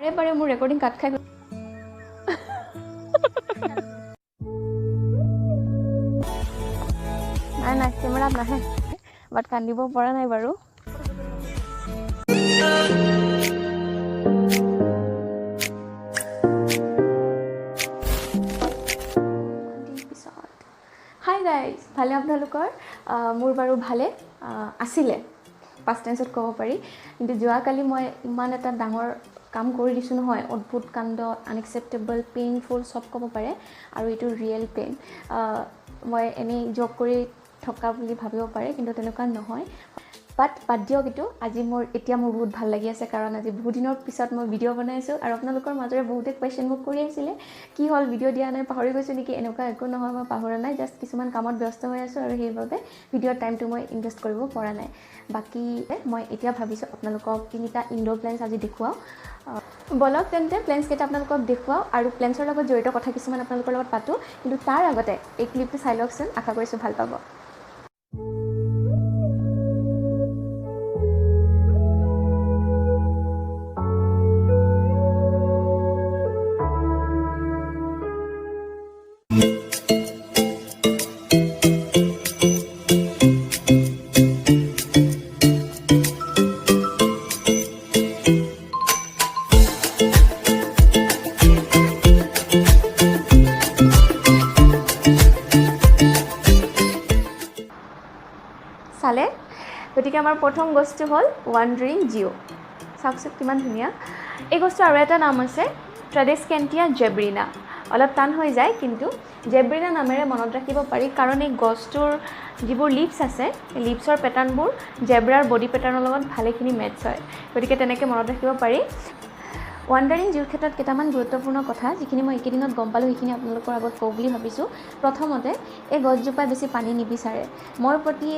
বাৰে বাৰে মোৰ ৰেকৰ্ডিং কাট খাই। নাই নাই, কেমেৰাত নাহে, বাট কান্দিব পৰা নাই বাৰু। পিছত হাই গাইজ, ভালে আপোনালোকৰ? মোৰ বাৰু ভালে আছিলে, পাষ্ট টেন্সত ক'ব পাৰি। কিন্তু যোৱাকালি মই ইমান এটা ডাঙৰ কাম কৰি দিছোঁ নহয়, অদ্ভুত কাণ্ড, আনএক্সেপ্টেবল, পেইনফুল চব ক'ব পাৰে। আৰু এইটো ৰিয়েল পেইন। মই এনেই জব কৰি থকা বুলি ভাবিব পাৰে, কিন্তু তেনেকুৱা নহয়। বাট বাদ দিয়ক এইটো। আজি মোৰ এতিয়া মোৰ বহুত ভাল লাগি আছে, কাৰণ আজি বহুত দিনৰ পিছত মই ভিডিঅ' বনাইছোঁ। আৰু আপোনালোকৰ মাজৰে বহুতে কুৱেশ্যন মোক কৰি আছিলে, কি হ'ল, ভিডিঅ' দিয়া নাই, পাহৰি গৈছোঁ নেকি? এনেকুৱা একো নহয়, মই পাহৰা নাই। জাষ্ট কিছুমান কামত ব্যস্ত হৈ আছোঁ আৰু সেইবাবে ভিডিঅ'ৰ টাইমটো মই ইনভেষ্ট কৰিব পৰা নাই। বাকী মই এতিয়া ভাবিছোঁ আপোনালোকক তিনিটা ইনড'ৰ প্লেণ্টছ আজি দেখুৱাওঁ। ব'লক তেন্তে, প্লেণ্টছকেইটা আপোনালোকক দেখুৱাওঁ আৰু প্লেণ্টছৰ লগত জড়িত কথা কিছুমান আপোনালোকৰ লগত পাতোঁ। কিন্তু তাৰ আগতে এই ক্লিপটো চাই লওকচোন, আশা কৰিছোঁ ভাল পাব। চালে? গতিকে আমাৰ প্ৰথম গছটো হ'ল ৱাণ্ডাৰিং জিঅ'। চাওকচোন কিমান ধুনীয়া এই গছটো। আৰু এটা নাম আছে ট্ৰেডেস্কেণ্টিয়া জেব্ৰিনা। অলপ টান হৈ যায়, কিন্তু জেব্ৰিনা নামেৰে মনত ৰাখিব পাৰি, কাৰণ এই গছটোৰ যিবোৰ লিভছ আছে, এই লিভছৰ পেটাৰ্ণবোৰ জেব্ৰাৰ বডি পেটাৰ্ণৰ লগত ভালেখিনি মেটচ হয়। গতিকে তেনেকৈ মনত ৰাখিব পাৰি। ৱাণ্ডাৰিং জিউৰ ক্ষেত্ৰত কেইটামান গুৰুত্বপূৰ্ণ কথা, যিখিনি মই এইকেইদিনত গম পালোঁ, সেইখিনি আপোনালোকৰ আগত কওঁ বুলি ভাবিছোঁ। প্ৰথমতে, এই গছজোপাই বেছি পানী নিবিচাৰে। মই প্ৰতি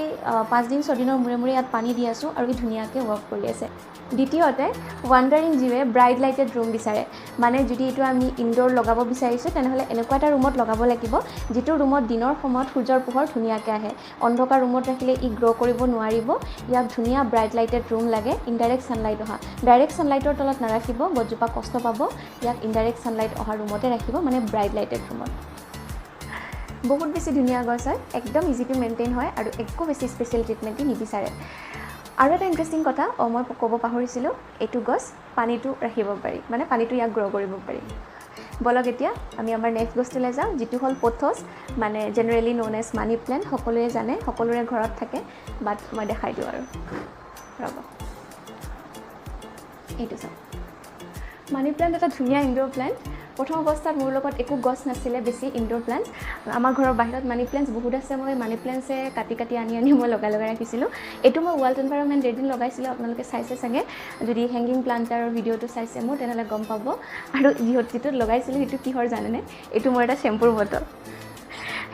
5 দিন 6 দিনৰ মূৰে মূৰে ইয়াত পানী দি আছোঁ আৰু ই ধুনীয়াকৈ ৱৰ্ক কৰি আছে। দ্বিতীয়তে, ৱাণ্ডাৰিং জিৱে ব্ৰাইট লাইটেড ৰুম বিচাৰে। মানে যদি এইটো আমি ইনড'ৰ লগাব বিচাৰিছোঁ, তেনেহ'লে এনেকুৱা এটা ৰুমত লগাব লাগিব যিটো ৰুমত দিনৰ সময়ত সূৰ্যৰ পোহৰ ধুনীয়াকৈ আহে। অন্ধকাৰ ৰুমত ৰাখিলে ই গ্ৰ' কৰিব নোৱাৰিব। ইয়াক ধুনীয়া ব্ৰাইট লাইটেড ৰুম লাগে, ইনডাইৰেক্ট ছানলাইট অহা। ডাইৰেক্ট ছানলাইটৰ তলত নাৰাখিব, গছজোপা কষ্ট পাব। ইয়াক ইনডাইৰেক্ট ছানলাইট অহা ৰুমতে ৰাখিব, মানে ব্ৰাইট লাইটেড ৰুমত। বহুত বেছি ধুনীয়া গছ হয়, একদম ইজি টু মেইনটেইন হয় আৰু একো বেছি স্পেচিয়েল ট্ৰিটমেণ্ট নিবিচাৰে। আৰু এটা ইণ্টাৰেষ্টিং কথা, মই ক'ব পাহৰিছিলোঁ, এইটো গছ পানীতো ৰাখিব পাৰি, মানে পানীটো ইয়াক গ্ৰ' কৰিব পাৰি। ব'লক, এতিয়া আমি আমাৰ নেক্সট গছটোলৈ যাওঁ, যিটো হ'ল পথছ, মানে generally known as money plant. সকলোৱে জানে, সকলোৰে ঘৰত থাকে। বাট মই দেখাই দিওঁ আৰু, ৰ'ব। এইটো চাওক, মানি প্লেণ্ট এটা ধুনীয়া ইনড'ৰ প্লেণ্ট। প্ৰথম অৱস্থাত মোৰ লগত একো গছ নাছিলে বেছি ইনড'ৰ প্লেণ্টছ। আমাৰ ঘৰৰ বাহিৰত মানি প্লেণ্টছ বহুত আছে। মই মানি প্লেণ্টছে কাটি কাটি আনি আনি মই লগাই লগাই ৰাখিছিলোঁ। এইটো মই ৱৰ্ল্ড এনভাইৰনমেণ্ট এদিন লগাইছিলোঁ, আপোনালোকে চাইছে চাগে। যদি হেংগিং প্লাণ্টাৰৰ ভিডিঅ'টো চাইছে মোৰ, তেনেহ'লে গম পাব। আৰু যিটোত লগাইছিলোঁ সেইটো কিহৰ জানেনে? এইটো মোৰ এটা চেম্পুৰ বটল।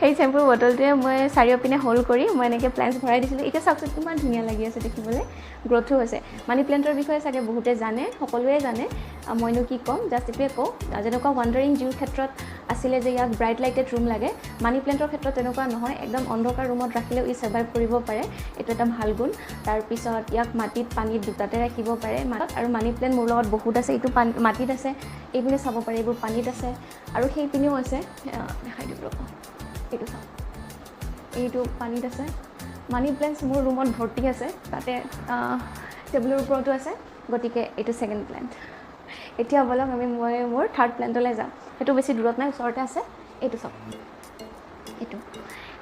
সেই চেম্পুৰ বটলটোৱে মই চাৰিওপিনে হোল কৰি মই এনেকৈ প্লেণ্টছ ভৰাই দিছিলোঁ। এতিয়া চাওকচোন, কিমান ধুনীয়া লাগি আছে দেখিবলৈ, গ্ৰ'থো হৈছে। মানি প্লেণ্টৰ বিষয়ে চাগে বহুতে জানে, সকলোৱে জানে। মইনো কি ক'ম? জাষ্ট এইটোৱে কওঁ, যেনেকুৱা ৱাণ্ডাৰিং জিউৰ ক্ষেত্ৰত আছিলে যে ইয়াক ব্ৰাইট লাইটেড ৰুম লাগে, মানি প্লেণ্টৰ ক্ষেত্ৰত তেনেকুৱা নহয়। একদম অন্ধকাৰ ৰুমত ৰাখিলেও ই ছাৰ্ভাইভ কৰিব পাৰে, এইটো এটা ভাল গুণ। তাৰপিছত ইয়াক মাটিত, পানীত দুটাতে ৰাখিব পাৰে। আৰু মানি প্লেণ্ট মোৰ লগত বহুত আছে। এইটো পানী মাটিত আছে, এইপিনে চাব পাৰে, এইবোৰ পানীত আছে আৰু সেইপিনেও আছে। দেখাই দিওঁ ৰ'ব। এইটো চাওক, এইটো পানীত আছে। মানি প্লেণ্টছ মোৰ ৰুমত ভৰ্তি আছে, তাতে টেবুলৰ ওপৰতো আছে। গতিকে এইটো ছেকেণ্ড প্লেণ্ট। এতিয়া ব'লক আমি মই মোৰ থাৰ্ড প্লেণ্টলৈ যাম। সেইটো বেছি দূৰত নাই, ওচৰতে আছে। এইটো চাওক, এইটো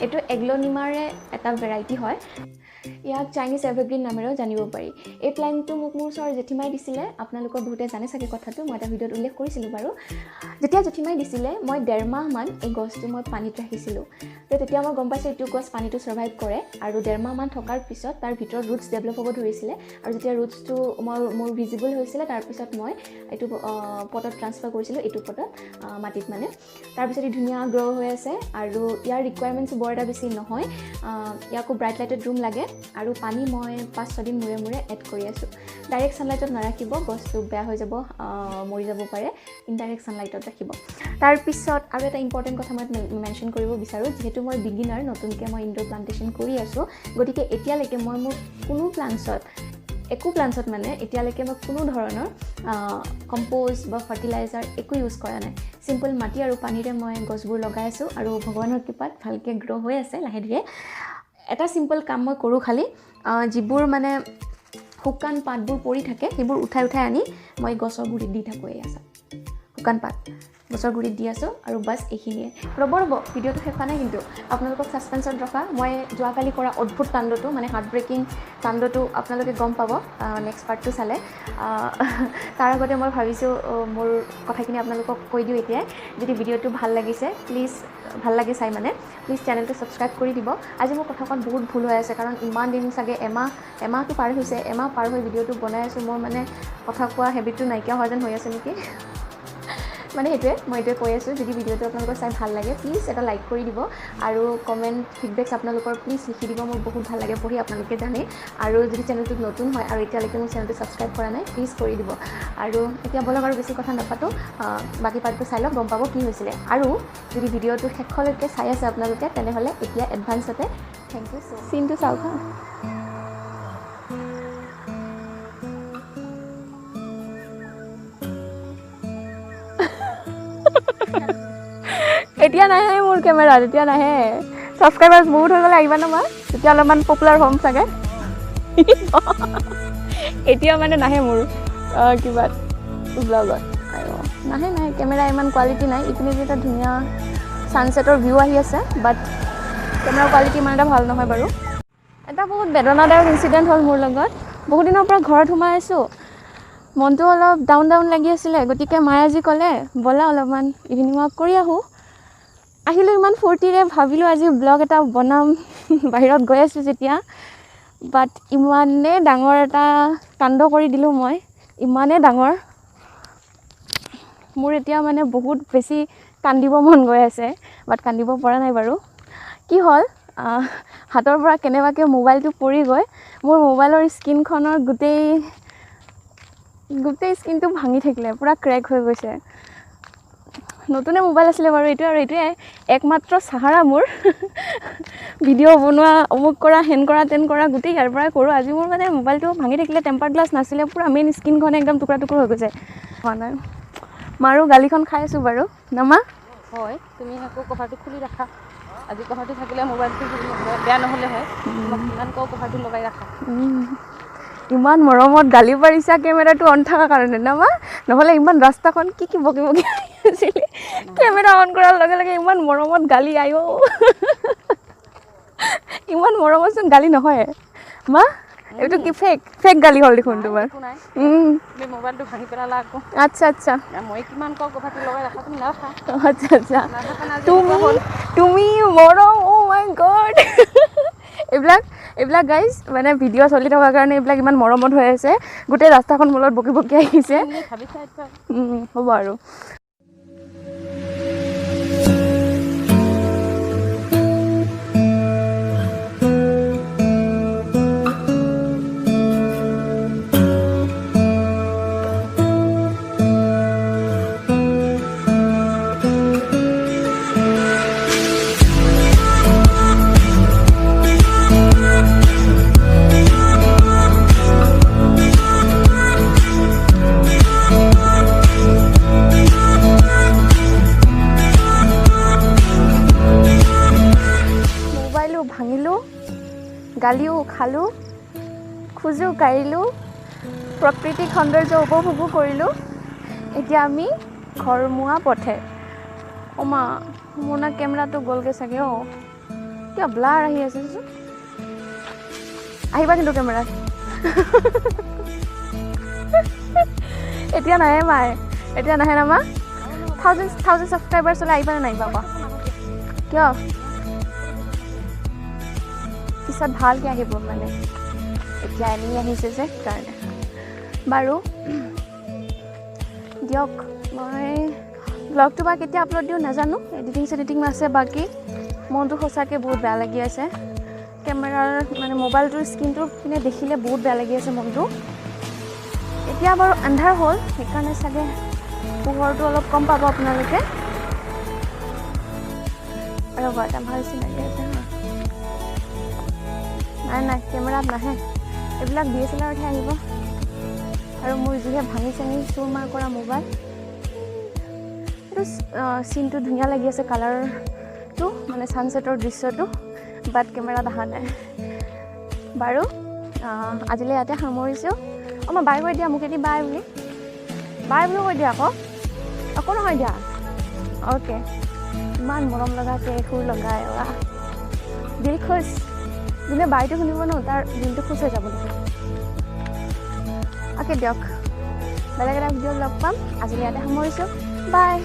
এইটো এগ্লনিমাৰে এটা ভেৰাইটি হয়। ইয়াক চাইনিজ এভাৰগ্ৰীণ নামেৰেও জানিব পাৰি। এই প্লেণ্টটো মোক মোৰ ওচৰৰ জেঠীমাই দিছিলে। আপোনালোকৰ বহুতে জানে চাগে কথাটো, মই এটা ভিডিঅ'ত উল্লেখ কৰিছিলোঁ বাৰু। যেতিয়া জেঠীমাই দিছিলে, মই 1.5 মাহমান এই গছটো মই পানীত ৰাখিছিলোঁ। তো তেতিয়া মই গম পাইছোঁ এইটো গছ পানীটো ছাৰ্ভাইভ কৰে। আৰু 1.5 মাহমান থকাৰ পিছত তাৰ ভিতৰত ৰুটছ ডেভেলপ হ'ব ধৰিছিলে আৰু যেতিয়া ৰুটছটো মই মোৰ ভিজিবল হৈছিলে, তাৰপিছত মই এইটো পটত ট্ৰান্সফাৰ কৰিছিলোঁ, এইটো পটত মাটিত মানে। তাৰপিছত ই ধুনীয়া গ্ৰ' হৈ আছে আৰু ইয়াৰ ৰিকুৱাৰমেণ্টছ বৰ এটা বেছি নহয়। ইয়াকো ব্ৰাইট লাইটেড ৰুম লাগে আৰু পানী মই 5-6 দিন মূৰে মূৰে এড কৰি আছোঁ। ডাইৰেক্ট ছানলাইটত নাৰাখিব, গছটো বেয়া হৈ যাব, মৰি যাব পাৰে। ইনডাইৰেক্ট ছানলাইটত ৰাখিব। তাৰপিছত আৰু এটা ইম্পৰ্টেণ্ট কথা মই মেনশ্যন কৰিব বিচাৰোঁ। যিহেতু মই বিগিনাৰ, নতুনকৈ মই ইনড'ৰ প্লান্টেশ্যন কৰি আছোঁ, গতিকে এতিয়ালৈকে মই মোৰ কোনো প্লাণ্টছত একো প্লাণ্টছত মানে এতিয়ালৈকে মই কোনো ধৰণৰ কম্প'জ বা ফাৰ্টিলাইজাৰ একো ইউজ কৰা নাই। চিম্পল মাটি আৰু পানীৰে মই গছবোৰ লগাই আছোঁ আৰু ভগৱানৰ কৃপাত ভালকৈ গ্ৰ' হৈ আছে লাহে ধীৰে। এটা চিম্পল কাম মই কৰোঁ খালি, যিবোৰ মানে শুকান পাতবোৰ পৰি থাকে সেইবোৰ উঠাই উঠাই আনি মই গছৰ গুৰিত দি থাকোঁ। এয়া চাওক, শুকান পাত গছৰ গুৰিত দি আছোঁ আৰু বাছ এইখিনিয়ে। ৰ'ব ৰ'ব, ভিডিঅ'টো শেষ হোৱা নাই কিন্তু, আপোনালোকক ছাছপেঞ্চত ৰখা মই যোৱাকালি কৰা অদ্ভুত কাণ্ডটো, মানে হাৰ্ট ব্ৰেকিং কাণ্ডটো আপোনালোকে গম পাব নেক্সট পাৰ্টটো চালে। তাৰ আগতে মই ভাবিছোঁ মোৰ কথাখিনি আপোনালোকক কৈ দিওঁ এতিয়াই। যদি ভিডিঅ'টো ভাল লাগিছে প্লিজ, ভাল লাগে চাই মানে প্লিজ চেনেলটো ছাবস্ক্ৰাইব কৰি দিব। আজি মোৰ কথা কোৱাত বহুত ভুল হৈ আছে, কাৰণ ইমান দিন চাগে এমাহটো পাৰ হৈছে, এমাহ পাৰ হৈ ভিডিঅ'টো বনাই আছোঁ। মোৰ মানে কথা কোৱা হেবিটটো নাইকিয়া হোৱা যেন হৈ আছে নেকি, মানে সেইটোৱে মই এইটোৱে কৈ আছোঁ। যদি ভিডিঅ'টো আপোনালোকৰ চাই ভাল লাগে প্লিজ এটা লাইক কৰি দিব আৰু কমেণ্ট ফিডবেকছ আপোনালোকৰ প্লিজ লিখি দিব, মোৰ বহুত ভাল লাগে পঢ়ি, আপোনালোকে জানে। আৰু যদি চেনেলটোত নতুন হয় আৰু এতিয়ালৈকে মোৰ চেনেলটো ছাবস্ক্ৰাইব কৰা নাই প্লিজ কৰি দিব। আৰু এতিয়া ব'লক আৰু বেছি কথা নাপাতোঁ, বাকী পাৰ্টটো চাই লওক, গম পাব কি হৈছিলে। আৰু যদি ভিডিঅ'টো শেষলৈকে চাই আছে আপোনালোকে তেনেহ'লে এতিয়া এডভান্সতে thank you. চিনটো চাওক হা। এতিয়া নাহে মোৰ কেমেৰাত, এতিয়া নাহে। ছাবস্ক্ৰাইবাৰ্ছ বহুত হৈ গ'লে আহিবা নহয়, তেতিয়া অলপমান পপুলাৰ হ'ম চাগে। এতিয়া মানে নাহে মোৰ কিবা ব্লগত আৰু নাহে, নাহে কেমেৰা ইমান কোৱালিটি নাই। ইপিনে যে এটা ধুনীয়া ছানছেটৰ ভিউ আহি আছে, বাট কেমেৰাৰ কোৱালিটি ইমান এটা ভাল নহয় বাৰু। এটা বহুত বেদনাদায়ক ইনচিডেণ্ট হ'ল মোৰ লগত। বহুত দিনৰ পৰা ঘৰত সোমাই আছোঁ, মনটো অলপ ডাউন ডাউন লাগি আছিলে, গতিকে মায়ে আজি ক'লে ব'লা অলপমান ইভিনিং ৱাক কৰি আহোঁ। আহিলোঁ ইমান ফূৰ্তিৰে, ভাবিলোঁ আজি ব্লগ এটা বনাম, বাহিৰত গৈ আছোঁ যেতিয়া। বাট ইমানেই ডাঙৰ এটা কাণ্ড কৰি দিলোঁ মই, ইমানেই ডাঙৰ, মোৰ এতিয়া মানে বহুত বেছি কান্দিব মন গৈ আছে, বাট কান্দিব পৰা নাই বাৰু। কি হ'ল, হাতৰ পৰা কেনেবাকৈ মোবাইলটো পৰি গৈ মোৰ মোবাইলৰ স্ক্ৰীণখনৰ গোটেই স্ক্ৰীণটো ভাঙি থাকিলে, পূৰা ক্ৰেক হৈ গৈছে। নতুনে মোবাইল আছিলে বাৰু এইটোৱে, আৰু এইটোৱে একমাত্ৰ চাহাৰা মোৰ। ভিডিঅ' বনোৱা, অমুক কৰা, হেন কৰা, তেন কৰা, গোটেই ইয়াৰ পৰাই কৰোঁ। আজি মোৰ মানে মোবাইলটো ভাঙি থাকিলে, টেম্পাৰ গ্লাছ নাছিলে, পূৰা মেইন স্ক্ৰীণখনে একদম টুকুৰা টুকুৰ হৈ গৈছে। হোৱা নাই, মাৰো গালিখন খাই আছোঁ বাৰু নমা। হয়, তুমি আকৌ কভাৰটো খুলি ৰাখা। আজি কভাৰটো থাকিলে মোবাইলটো বেয়া নহ'লে হয়। তোমাক কিমান কওঁ কভাৰটো লগাই ৰাখা। ইমান মৰমত গালি পাৰিছা কেমেৰাটো অন থকাৰ কাৰণে ন মা, নহ'লে ইমান ৰাস্তাখন কি কি বকি বকি আছিলে। কেমেৰা অন কৰাৰ লগে লগে ইমান মৰমত গালি, আইঅ ইমান মৰমতচোন গালি নহয় মা। এইটো কি ফেক ফেক গালি হ'ল দেখোন তোমাৰ। তুমি মোবাইলটো ভাঙি পেলালা আকৌ। আচ্ছা আচ্ছা, মই কিমান কওঁ কভাৰটো লগাই ৰাখা, তুমি নাৰাখা। আচ্ছা আচ্ছা, তুমি তুমি মৰম, অ' মাই গড। এইবিলাক এইবিলাক গাইজ মানে ভিডিঅ' চলি থকাৰ কাৰণে এইবিলাক ইমান মৰমত হৈ আছে, গোটেই ৰাস্তাখন মোৰ লগত বকি বকি আহিছে। হ'ব আৰু। মোবাইলো ভাঙিলোঁ, গালিও খালোঁ, খোজো কাঢ়িলোঁ, প্ৰাকৃতিক সৌন্দৰ্য উপভোগো কৰিলোঁ। এতিয়া আমি ঘৰমুৱা পথে। অ' মা, মোৰ না কেমেৰাটো গ'লগৈ চাগে। অ' কিয় ব্লাৰ আহি আছে চোন। আহিবা কিন্তু কেমেৰাত। এতিয়া নাহে মায়ে, এতিয়া নাহে না মা। থাউজেণ্ড থাউজেণ্ড ছাবস্ক্ৰাইবাৰ্ছ হ'লে আহিবা নে নাহিবা কোৱা? কিয় পিছত ভালকৈ আহিব মানে, এতিয়া এনেই আহিছে যে সেইকাৰণে। বাৰু দিয়ক, মই ব্লগটো বা কেতিয়া আপলোড দিওঁ নাজানো, এডিটিং চেডিটিং আছে বাকী। মনটো সঁচাকৈ বহুত বেয়া লাগি আছে, কেমেৰাৰ মানে মোবাইলটোৰ স্ক্ৰীণটোৰ পিনে দেখিলে বহুত বেয়া লাগি আছে মনটো। এতিয়া বাৰু আন্ধাৰ হ'ল, সেইকাৰণে চাগে পোহৰটো অলপ কম পাব আপোনালোকে। ৰ'ব, এটা ভাল চিনাকি আছে। নাই নাই, কেমেৰাত নাহে। এইবিলাক DSLRতহে আহিব। আৰু মোৰ যিহে ভাঙি চাঙি চুৰমাৰ কৰা মোবাইল। এইটো চিনটো ধুনীয়া লাগি আছে, কালাৰটো, মানে ছানছেটৰ দৃশ্যটো, বাট কেমেৰাত অহা নাই। বাৰু, আজিলৈ ইয়াতে সামৰিছোঁ। অঁ, মই বাই কৈ দিয়া মোক এটি, বাই বুলি, বাই বুলি কৈ দিয়া আকৌ। আকৌ নহয় দিয়া। অ'কে, ইমান মৰম লগাকৈ সুৰ লগাই, ৱাহ, দিল খুচ। যোনে বাইটো শুনিব ন, তাৰ দিলটো খুচ হৈ যাব দেখোন। অ'কে দিয়ক, বেলেগ এটা ভিডিঅ'ত লগ পাম। আজিলৈ ইয়াতে সামৰিছোঁ। বাই।